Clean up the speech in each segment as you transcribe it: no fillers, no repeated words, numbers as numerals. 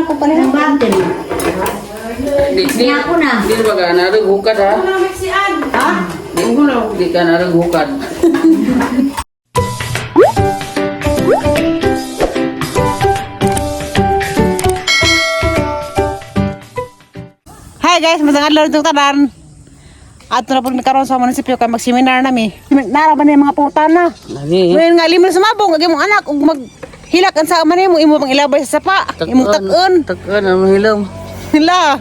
ko pala. Batin. Di, di, Ako na. Di ba ka narag hukad ha? Ha? Di, di ka narag hukad. Hi guys, masang adlaw nitong tanan. Ato na po mi karon sa munisipyo kay mag-seminar nami. Nara ba ni mga pangutana? Lagi. Ngayon nga limon sumabong ag imong anak ug mag hilak ang sa man nimo imo pang ilabay sa sapa, imong tak-on. Takan ang hilom. Hila.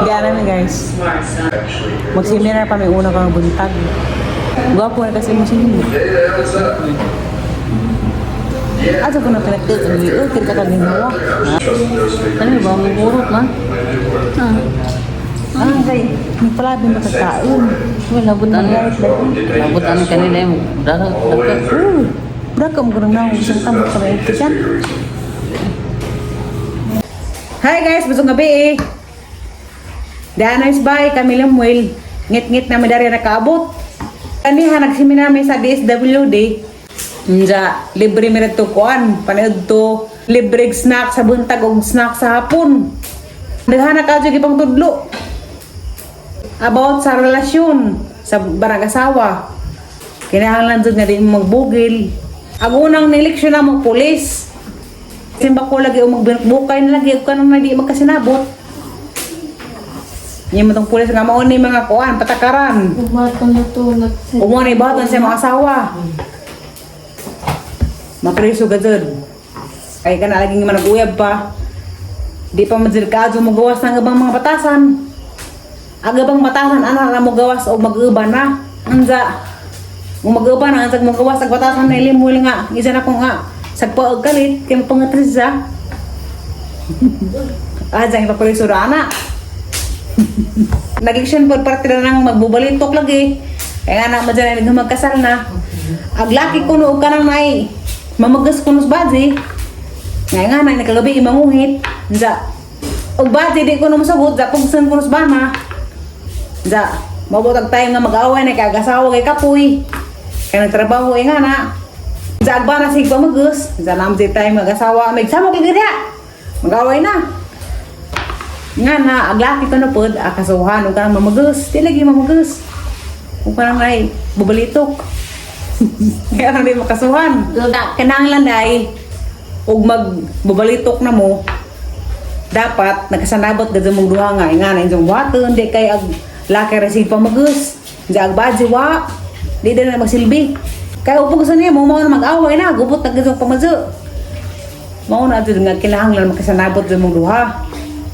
Diyan namin guys. Mag-seminar pa may una kang buntag. Gwapo na kasi mo sinyo. Ato ko na pinagtut ang liyo, kaya ka ginawa. Ano ba ang burot man? Ah, kay, may palabi makakaon. Wala butan. Labutan kanila yung dara. Daka. Bra ka mo ganang naong isang tambok sa mga tiyan. Hi guys, busog gabi eh. Daan is bay, kami Lemuel. Ngit-ngit na dari nakaabot. Kaniha nagseminar mi sa DSWD. Nja, libre mi to kuan, panood to libre snack sa buntag ug snack sa hapon. Daghan na kayo gipang tudlo. About sa relasyon sa barang asawa. Kinahanglan jud nga di mo magbugil. Ang unang nileksyon na mo pulis. Simba ko lagi o magbukay na lagi ug kanang na di magkasinabot. Niya mo tong pulis nga mao ni mga kuan patakaran. Buhaton na to, Umuha na ibaton sa mga asawa. Mapreso ka dyan. Ay ka na laging manag-uyab pa. Di pa man dyan ka mo gawas ng ibang mga batasan. Ang ibang batasan, ana na mo gawas o mag-uba na. Anza, kung mag-uba na, anza mo gawas ang batasan na ilimul nga. Isa na ko nga, sagpa og kalit, kay mapangatris siya. Ah, dyan ipapreso ra ana. Nag-action po parte na nang magbubalitok lagi. Kaya nga naman dyan ay magkasal na. Ag laki ko noog ka nang nai. Mamagas ko nos baji. Nga nga na nagkagabi imanguhit. Nja. Og baji di ko na masagot, ja pugsan ko nos bana. Nja. Mabot ang time nga mag-away na kay agasawa kay kapoy. Kay nagtrabaho eh nga na. Nja ag bana sig pamagas. Nja nam di time mag-asawa mig sama kay gidya. Mag-away na. Nga na, ag laki ko na pod, akasuhan, ug kanang mamagas. Di lagi mamagas. Ug kanang ay, bubalitok. Kaya nang di makasuhan. Kinahanglan ay, ug magbabalitok na mo, dapat nagkasanabot gud mong duha nga nga na inyong buhaton di kay ag laki ra sig pamagus di ag badji wa di na magsilbi kay upog sa niya mo mao na mag-away na gubot na gud pamazu mao na jud nga kinahanglan magkasanabot jud mong duha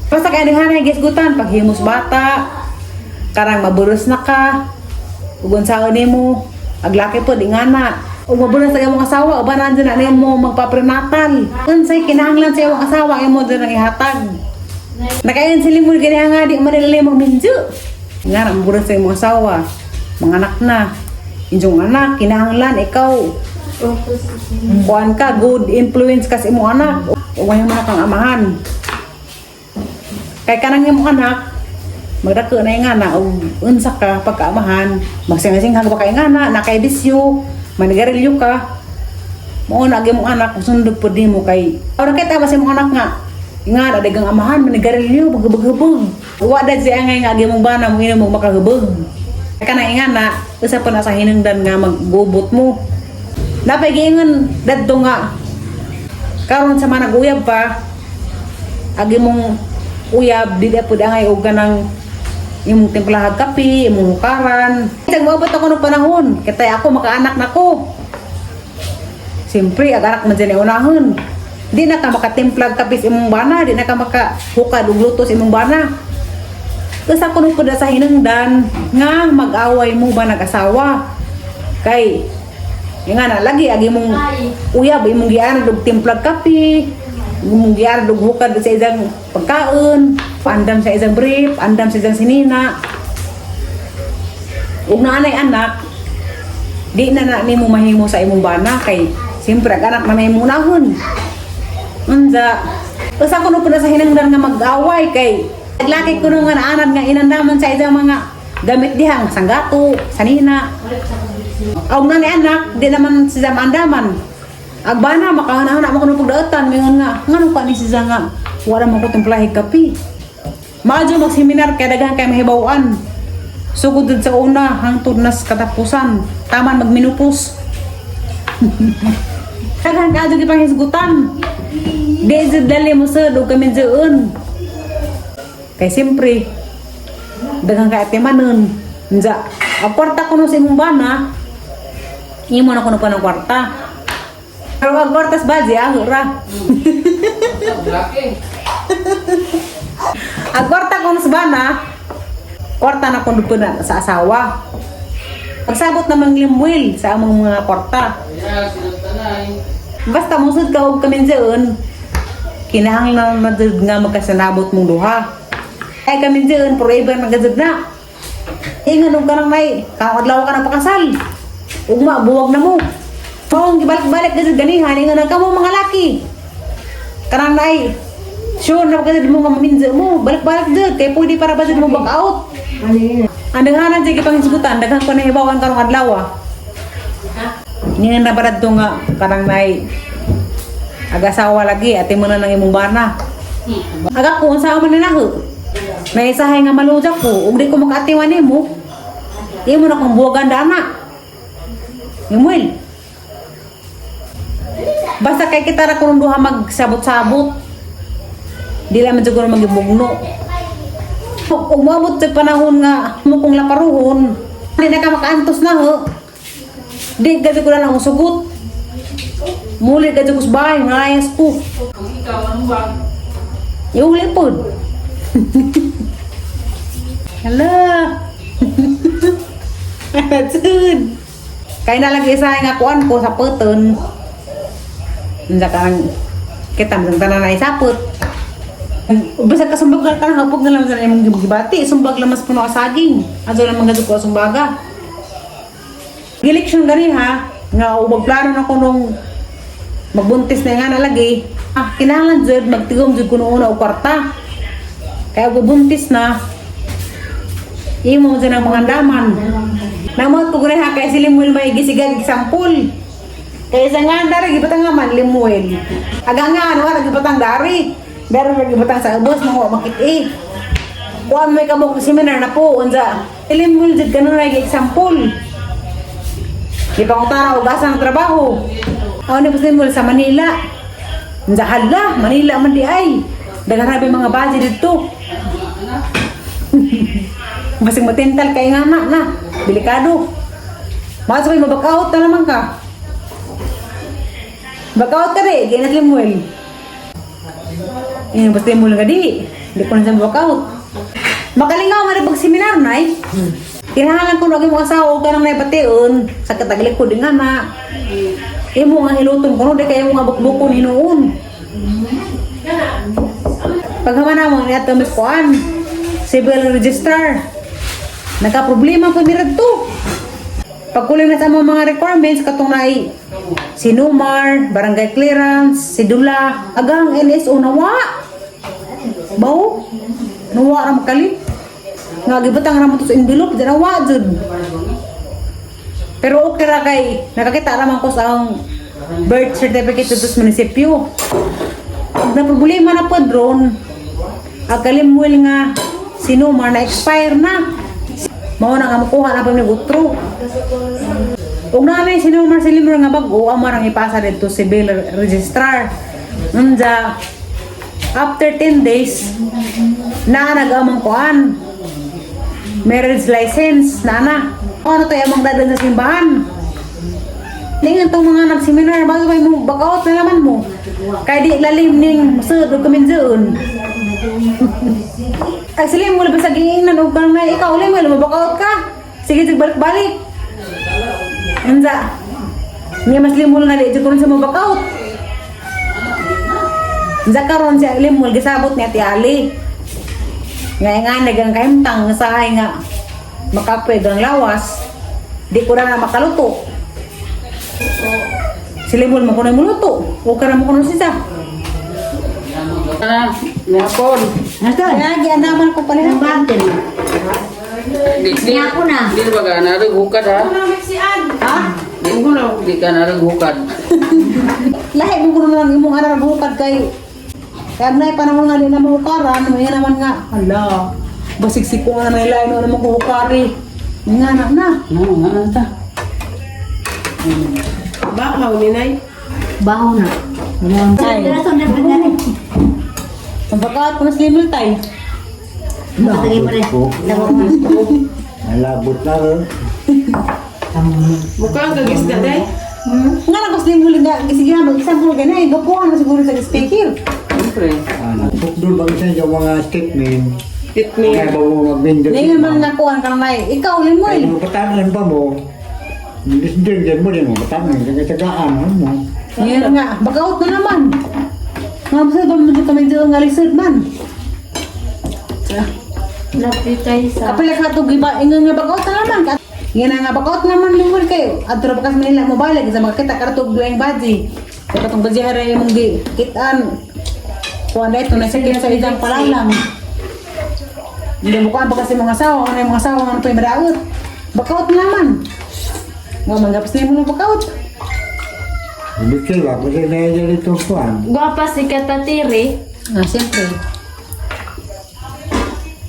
basta kay anihan gisgutan paghimos bata karang maburos na ka ug unsaon nimo ag laki po di nga na ug maburos sa imong asawa uban na na nimo magpaprenatal unsay kinahanglan sa imong asawa imo dyan ang ihatag nakayon sila mo ganiha nga di man nila magminjo nga na maburos sa imong asawa mga anak na inyong anak kinahanglan ikaw kuan ka good influence ka sa imong anak uwahin mo na kang amahan kay kanang imong anak magdako na yung nga na og unsa ka pagkaamahan magsingasinghag ba kay nga na nakay bisyo manigarilyo ka mao na ang imong anak sundog pud nimo kay ora kay tama sa imong anak nga nga na dagang amahan manigarilyo maghubog-hubog wa dad siya nga nga imong bana mo imo makahubog kanang nga na usa pa na sa hinungdan nga maggubot mo napay giingon dadto nga karon sa mga naguyab pa agi mong uyab di na pud angay og kanang imong timplahag kape, imong hukaran. Kaya moabot ako ng panahon, kitay ako makaanak na ko. Siyempre, ag anak man dyan ay unahon. Di na ka makatimplag kape sa imong bana, di na ka makahukad og luto sa imong bana. Tapos ako nung pud sa hinungdan nga mag-away mo ba nag-asawa. Kay yung nga na lagi agi mong uyab imong gianad og timplag kape, imong gianad og hukad sa isang pagkaon, paandam sa isang brief, andam sa isang sinina. Ug naanay anak, di na na nimo mahimo sa imong bana kay siyempre ang anak man ay imong unahon. Unsa usa ko no pud sa hinungdan nga mag-away kay laki ko nung nga naanad nga inandaman sa isang mga gamit dihang sanggato, sanina. Aw na ni anak, di naman siya maandaman. Agbana, makahanahana mo kuno pagdaotan, mingon nga, ngano pa ni siya nga. Wala man ko timplahig kape. Maadyo mag-seminar kay daghan kay mahibaw-an. Sugod dun sa una hangtod nas katapusan. Taman magminupos. Daghan ka adyo gipanghisgutan. Di jud dali mo sud og kaminjoon. Kay siyempre, daghan ka atimanon. Nja, ang kwarta ko no sa imong bana, imo na kuno pa ng kwarta. Pero ang kwarta sa baji, aho ra. Laki. Ang kwarta ko sa bana, kwarta na kuno pa na sa asawa. Pagsabot namang Limuel sa among mga kwarta. Yeah, sinuntanay. Basta musod ka og kaminjoon, kinahanglan na jud nga magkasanabot mong duha. Ay kaminjoon, forever na gajud na. Ingan og kanang may kaadlaw ka na pakasal. Ugma buwag na mo. Maong gibalik-balik gajud ganihan ingan ang kamo mga laki. Kanang nay sure na gajud mo nga maminjo mo, balik-balik jud kay pwede para ba jud mo back out. Ang daghanan jud gipanghisgutan, daghan ko nahibaw karong adlaw ah. Nga na barad to nga kanang nay agasawa lagi ate mo na nang imong bana. Aga ko unsa man na naho. Naisahay nga maluja ko ug di ko makaatiwan nimo. Imo na kong buwagan dana. Imuel. Basta kay kita ra kuno duha magsabot-sabot. Di lang man jud kuno magibugno. Ug moabot sa panahon nga mo kong laparuhon, di na ka makaantos na ho. Di gadi ko na lang sugot. Muli gadi ko sa bahay, malayas ko. Kung ikaw, ano ba? Iuli pod. Hala. Jud. Kay na lang isa nga kuan ko sa puton. Unsa ka nang kita man tanan na isapot. Basta ka sumbag ka nang hapog na lang sa imong gibati, sumbag lang mas puno ka saging. Ato lang mga ko sumbaga. Gileksyon gani ha, nga ubag plano na ko nung magbuntis na nga na lagi. Ah, kinahanglan jud magtigom jud kuno una og kwarta. Kaya bubuntis na, imo dyan ang mga daman. Namot ko gani ha, kay si Limuel may gisigan example. Kay sa nga dari gibutang nga man Limuel. Aga nga ano nga gibutang dari. Meron nga gibutang sa ubos mga makit eh. Kuan may kabok seminar na po unsa. Limuel jud kanon na example. Di pa tara og asa ang trabaho. Ako ni Limuel sa Manila. Unsa hala, Manila man di ay. Daghan ra mga budget didto. Basig matintal kay nga na, na. Delikado. Mas may mabakaut na naman ka. Bakaut ka di, ginat Limuel. Eh, basta Limuel ka di. Di ko na siya mabakaut. Makalingaw nga rin pag seminar, nay. Kinahanglan ko lagi mo asawa ka nang naipation sa kataglikod nga na. Imo nga hiluton ko no, di kayo nga bukbukon hinuon. Paghaman na mo, niya tamis kuan. Civil registrar. Nagka-problema po ni to. Pagkuling na sa mga mga requirements, katong naay sinumar, barangay clearance, sidula, agang NSO nawa. Baw, nawa ra makali. Nga gibutang ra mo to sa envelope, di nawa jud. Pero okay ra kay nakakita ra man ko sa ang birth certificate dito sa munisipyo. Ug na problema na pod ron. Ang kalimwel nga sinumar na expire na. Mao na nga makuha na pa ni utro. Ug naa may sinumar si Limor nga bag-o amo rang ipasa didto sa civil registrar. Unja after 10 days naa nag-amang kuan marriage license na na. Ano to amang dadalhin sa simbahan? Ningan tong mga nag-seminar, bago may mo, back out na naman mo. Kaya di lalim ning sud ug kaminjoon. Ay sila mo labas sa giingnan og kang na ikaw ulit mo back out ka. Sige sige balik-balik. Unsa? Niya mas limol nga di jud kuno sa mo back out. Unsa karon siya limol gisabot ni Ate Ali. Nga nga nagang kahimtang sa ay nga makapweg ang lawas. Di ko na makaluto. Sila mo mo kuno muluto. O ka na mo kuno sisa. Na, nihapon. Nasa? Lagi naman ko pala. Di, di, Nihapon na. Di ba ka narag hukad ha? Ha? Di, di ka narag hukad. Lahi mo kuno lang imong anak bukad kay Kaya na panahon nga din na mahukaran, may naman nga, ala, basigsik ko nga na nila, ino naman ko hukari. Nga na na. No, nga na ta. Bakaw ni Nay. Baho na. Ay, ang bakaat ko na slimil tay. Nalabot na rin. Mukha ang kagisda, Day. Nga na ko slimil nga, sige na, mag-example ka na, eh, gapuhan na siguro sa speaker. Siyempre. Ano, Pukdol ba sa inyo mga statement? Titni. Kaya ba mo magbindo? Ngayon man nga kuhan ka na eh, ikaw limoy. Kaya mo patanan pa mo. Hindi din mo din mo patanan. Kaya tagaan ano mo. Ngayon nga, bakaut na naman. Nga ba ba medyo kami dito nga lisod man. Napitay sa... Kapila ka to giba ingon nga bakaut na naman. Ngayon na nga bakaut naman lingkod kayo. Adto ra bakas Manila mo balik sa makita karatog duweng baji. Kaya katong baji haray imong gi kitaan. Kuan dai to na sakit sa idang palalang. Hindi mo kuan pa kasi mga asawa, ano yung mga asawa nga pa madaot. Bakaut na naman. Nga manggapas na mo bakaut. Ibig ba? Kasi na dito kuan. Gwapa si Katatiri. Ah, siyempre.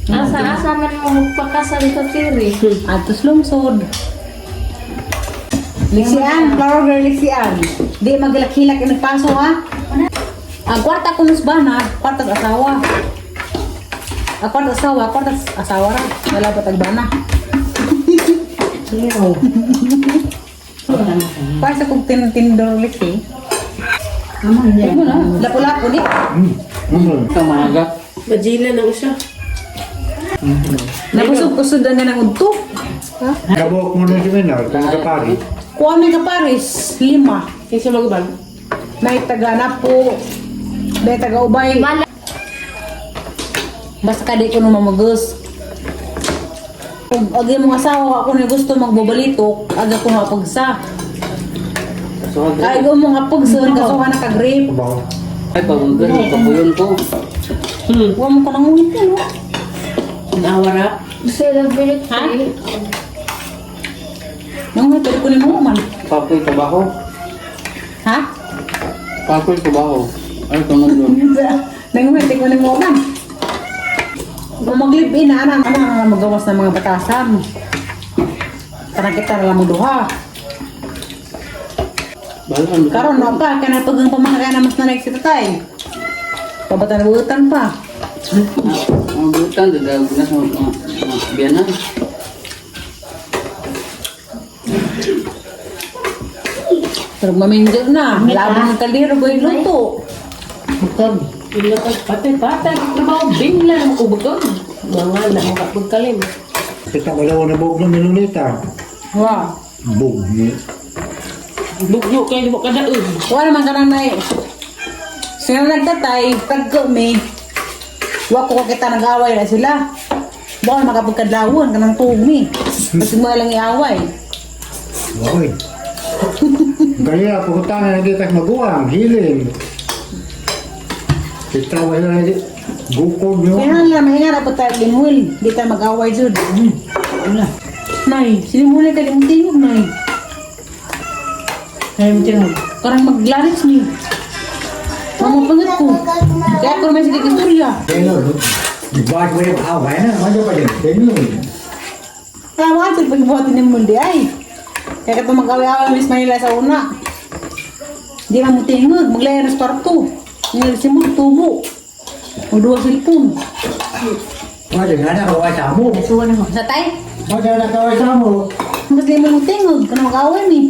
Asa-asa man mo magpakasal Tatiri. Atos lungsod. Liksian, flower girl liksian. Di maglakilak yung nagpaso ha. Ang kwarta ko nus bana, kwarta sa asawa. Ang kwarta asawa, kwarta sa asawa ra. Wala pa tagbana. Para sa kong tindor liksi. Lapu-lapu ni. Ikaw maaga. Majila ng isa. Nabusog kusod ang ganang udto. Kabuk mo na si Minor, kung kapari. Kuha may kaparis, 5. Kinsa maguban? May taga Napo, may taga Ubay. Mala. Basta ka di ko nung mamagus. Kung agi mong asawa ako na gusto magbabalitok, aga ko nga pagsa. So, Ay ko mga pagsa, kasuhan na ka-grape. Kabaw. ay, pagugod, kapuyon ko. Huwag mo ko nang ngiti, no? Nawara. Celebrate. Ha? Nang ngiti ko ni mo man. Papoy trabaho. Ha? Papoy trabaho. Ay, tungod doon. Nang ngiti ko ni mo man. Kung maglip-in na, ana, ana, ana, magawas ng mga batasan. Karang kita na lang mo duha. Bahala. Karon na pa, kaya pag ang pamangka na mas nanig si tatay. Pabatan buutan pa. Ang butan, dadagod na sa mga biyanan. Pero maminjo na, labong ng kaldero ko yung luto. Ila ka patay patay trabaho bingla mo ubagod. Mga na mo kapagkalim. Kita ko daw na bug na minulita. Wow. Bug ni. Bugyo kay di mo kadaog. Wala naman ka na eh. Sila nagtatay, tagko mi. Wa ko kita nag-away na sila. Baka makapagkadlawon ka ng tuog mi. Kasi mo lang iaway. Oy. Gaya, pumunta na lagi kas maguang, hiling. Kita wala lagi. Gukog nyo. Kaya lang, mahinga na po tayo limuil. Di tayo mag-away jud. Wala. Nay, sinimulan ka limutin nay. Ay, karang maglaris ni. Mamapangat ko. Kaya ako naman sige istorya. Pero, bakit mo yung away na? Mano pa din? Pero, Tama ka, pagbuhatin ng mundi ay. Kaya katong mag-away-away Miss Manila sa una. Di man mo tingog, maglayan sa kwarto. Ngayon si mo, tubo. O duwa cellphone. Mano na nakaway sa mo. Sa tay, Mano na nakaway sa mo. mas di mo tingog, kanang mag-away ni.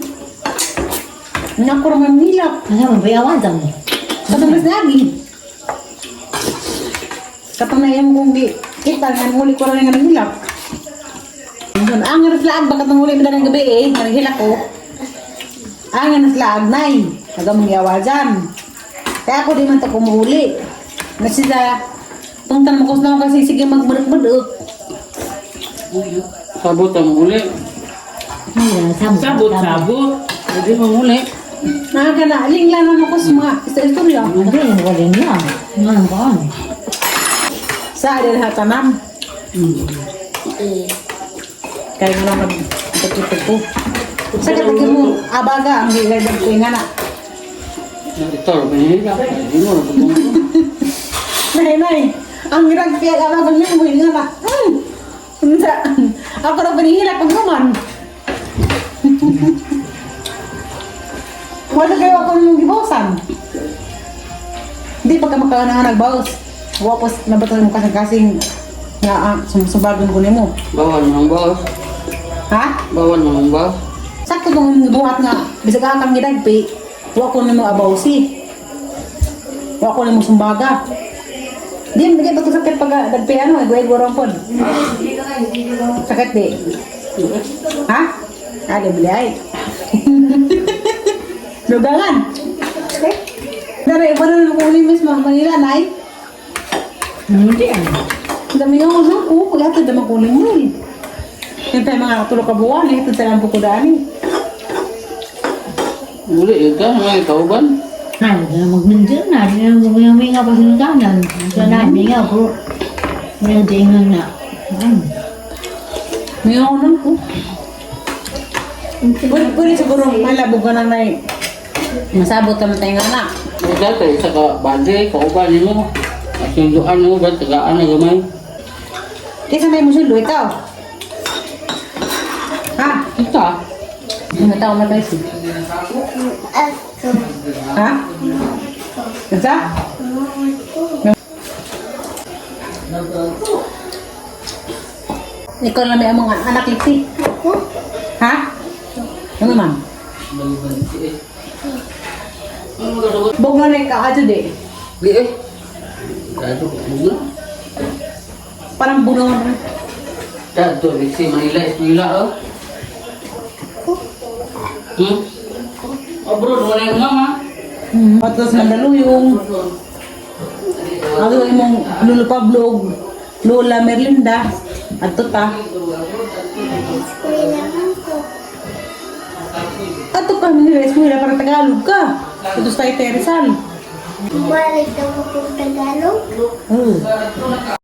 Naku raman nilak. Ano, mabayawan dam. Katong mas lagi. Katong na iyong kong di, kita nga muli ko rin nga nagilak. Ang nga laag, baka itong muli ng gabi eh, nga naghilak ko. Ang nga laag, nay. Nagamang yawa dyan. Kaya ako di man ito kumuuli. Na sila, tungtan mo na kasi sige magbarok-barok. Sabot ang uli. Sabot sabot. Hindi mo uli. Nakaka na, aling lang naman ko sa mga istorya. Sa adin hatanan. Kaya nga naman, ito ko. Sa katagin mo, abaga, ang gigardag ko yung anak. Ito, pinahila. Hindi mo, napagod. Nay, nay. Ang giragpi ang ama kong mo nga na. Unsa? Ako ra panihila pag human. Wala kayo ako nung gibosan. Di pa ka makaanang nagbaos. Wa pos nabato mo kasing-kasing nga sumsubagon ko nimo. Bawal mo ang bawas. Ha? Bawal mo ang bawas. Sakto tong buhat nga bisag akang gidagpi, wa ko nimo abawsi. Wa ko nimo sumbaga. Di di ba to sakit pag dagpi ano, ego-ego ra pod. Sakit di. Ha? Ah, di bili ay. Lugangan. Okay. Dara, iba na naman kung mismo Manila, nay. Hindi ah. Ang dami nga ako, oo, paghatid naman kunin mo eh. Yung tayo mga katulog ka buwan, eh, ito tayo ang bukudaan eh. Uli, ikaw, may kauban. Na, magmindir na, di na guminga pa sa tanan. Sa na, minga po. May tingan na. May ako nun po. Pwede, pwede siguro malabog ka na na masabot ka man tayo nga anak. May dati, isa ka, bade, kauban nimo. Asunduan mo ba, tagaan na gamay. Kaysa may musulo, ikaw. Ha? Kita. Mga tao matay si. Ha? Kinsa? Ikaw lang may ang mga anak liksi. Ha? Ano man? Bugno na ikaw adyo di. Di eh. Dado, bugna. Parang buno na. Dado, si Manila, is Manila, oh. Abroad, wala yung mama. Patos Mandaluyong. Ako imong Lolo Pablo ug Lola Merlinda adto ta. Adto ka nila eskwela para Tagalog ka. Adto sa Rizal. Balik daw ako Tagalog. Oh.